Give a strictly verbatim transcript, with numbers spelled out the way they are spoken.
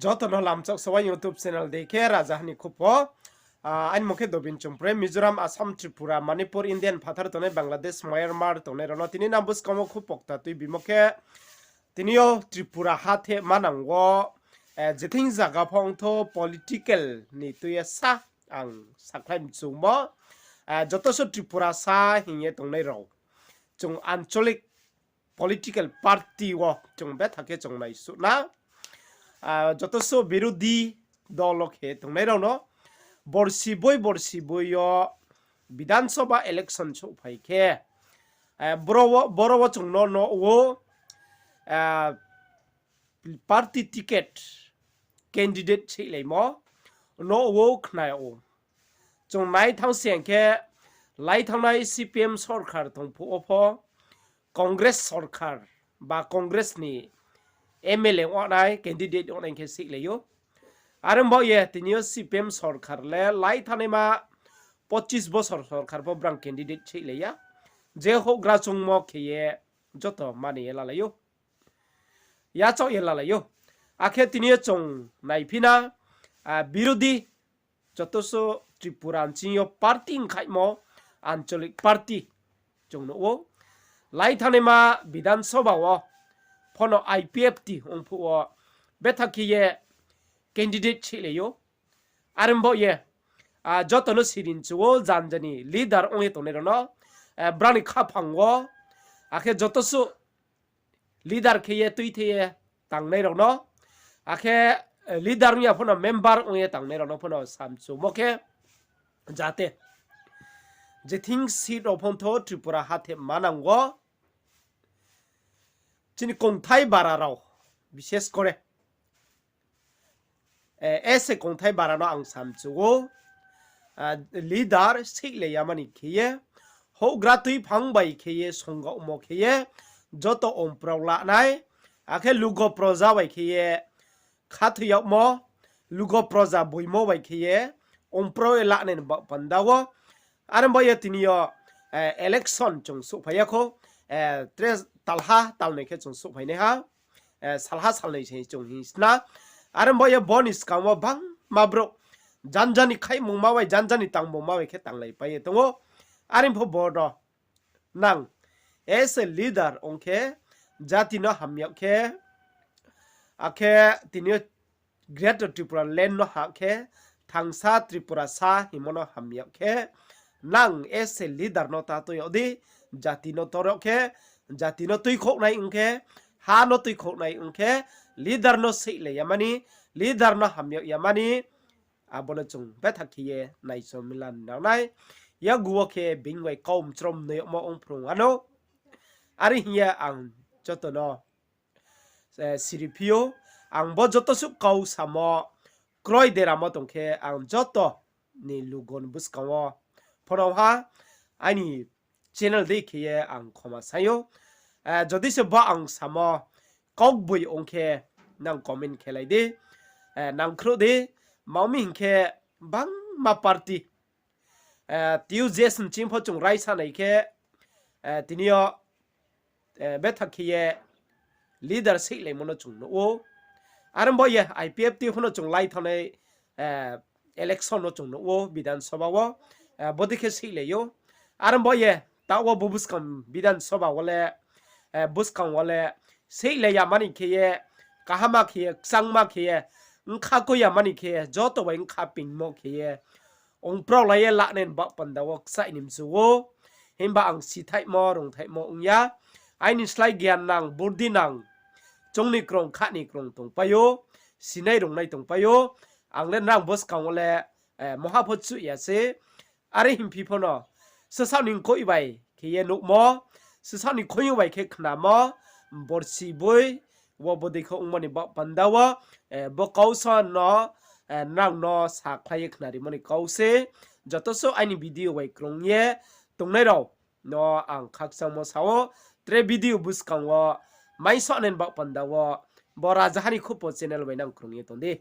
Joto no lamchak sawa YouTube channel dei khe Raja Hani Khupo. Ah, aini mung khe Dobin Chongpre, Mizoram, Assam, Tripura, Manipur, Indian phathar tongnai, Bangladesh, Myanmar tongnai rao no tini nang buskang wo khupo kta tuibimo khe, tini yo Tripura ha the manang wo, eh, je thing zaga pho ongtho political ni tui ye sa ang sakhlai mchungmo. Eh, joto suh Tripura sa hing ye tongnai rao, chung ancholic political party wo chung betha khe chung naisuh na. Ah, joto suh birodhi dol wo khe tongnai rao no borsi boi borsi boi yo Bidhan Sabha election souhphai khe, eh, boro wo, boro wo chung no nuh ou, ah, party ticket candidate seihlaimo nuh ou khna ou. Chung nai thanng se hing khe, lai thanngnai C P M sorkar tong phuh wo pho Congress sorkar ba Congress ni M L A ong nai, candidate ong nai khe seihlai ou. Are baoh ye tini yo C P M sorkar le lai thanngnaima pochis bosor sorkar pho brang candidate seihlai ya. Je houhgra chungmo khe ye joto mani ye lalai ou, yachaoh ye lalai ou. Akhe tini yo chung naiphi na, ah, birodhi joto suh Tripura nching yo party ongkhaihmo ancholic party chung nuh ou. Lai thanngnai ma Bidhan Sabha wo phono I P F T ong phuh wo betha khe ye candidate seihlai ou. Are baoh ye, ah, joto no sirinchu ou, janja ni leader ong ye tongnai rao no, eh, brang ni khaphang wo, akhe joto suh leader khe ye tuithe ye tangnai rao no, akhe, eh, leader ong ya phono member ong ye tangnai rao no phono samchumo khe, jate je thing seat rao phontho Tripura ha the manang wo chini kongthai bara rao, bishes kore, eh, ese kongthai bara no ang samchu ou, ah, leader seihlai yamani khe ye, houhgra tuiphang bai khe ye, songgaomo khe ye, joto ongprao lanai, akhe lugo proja bai khe ye, khathoi yagmo, lugo proja boimo bai khe ye, ongprao ye lanai ni baoh panda wo. Are baoh ye tini yo, eh, election chung souhphai ya khou, eh, tre talha talnoi khe chung souhphai nai ha, eh, salha salnoi se chung hing sna. Are baoh ye bo ni skang wo bangma brouh janja ni khaihmungma bai, janja ni tangmungma bai khe tanglaipai ye tong ou. Are pho bo no nang as a leader ong khe, jati no hamyag khe, akhe tini yo Greater Tripura land no hah khe, thangsa Tripura sa hingmo no hamyag khe, nang as a leader no ta tui yag di, jati no tor yag khe, jati no tuikhouhnai ong khe, ha no tuikhouhnai ong khe, leader no seihlai yamani, leader no hamyag yamani, abo no chung betha khe ye naichomila nangnai. Yakgu wo khe being bai kau mchrom noi yagmo ong phrung ano. Are hing ye ang joto no, eh, siriphi ou, ang bo joto suh kau samo, kroi deramo tong khe ang joto ni lugo ni buskang wo phono ha, aini channel dei khe ye ang khoma sai ou. Eh, jodi se bo ang samo kaugboiong khe nang comment khelai di, eh, nangkhruh di, ma mi hing khe bangma party, eh, T U J S nching pho chung raisa nai khe, eh, tini yo, eh, betha khe ye leader seihlaimo no chung nuh ou. Are baoh ye I P F T phono chung lai thanngnai, eh, election no chung nuh ou, Bidhan Sabha wo, eh, bodei khe seihlai ou. Are baoh ye taoh wo bo buskang Bidhan Sabha wo le, eh, buskang wo le seihlai yamani khe ye, kahama khe ye, kchangma khe ye, bkha koi yamani khe ye, joto bai bkha pingmo khe ye, ongprao lai ye lanai ni baoh panda wo kchaih ni mchu ou. Himba ang sithaihmo, rungthaihmo ong ya. Aini slái gyan nang, burdi nang, chung ni krung, kha ni krung tongpai ou, sinai rungnai tongpai ou. Ang le nang buskang wo le, eh, moha pho chuh ya se. Are hingphi phono, sasaoh ni mkoih bai khe ye nuhmo, sasaoh ni khoing bai khe khnamo, borsi boi, wo bodei khe ongmo ni baoh panda wo, eh, bo kau sa no, eh, nang no sakhlai ye khnarimo ni kau se. Joto suh aini video bai krung ye tongnai rao no ang khakchangmo sa ou, tre video buskang wo maisoh nai ni baoh panda wo, bo Raja Hani Khupo channel bai nang krung ye tong di.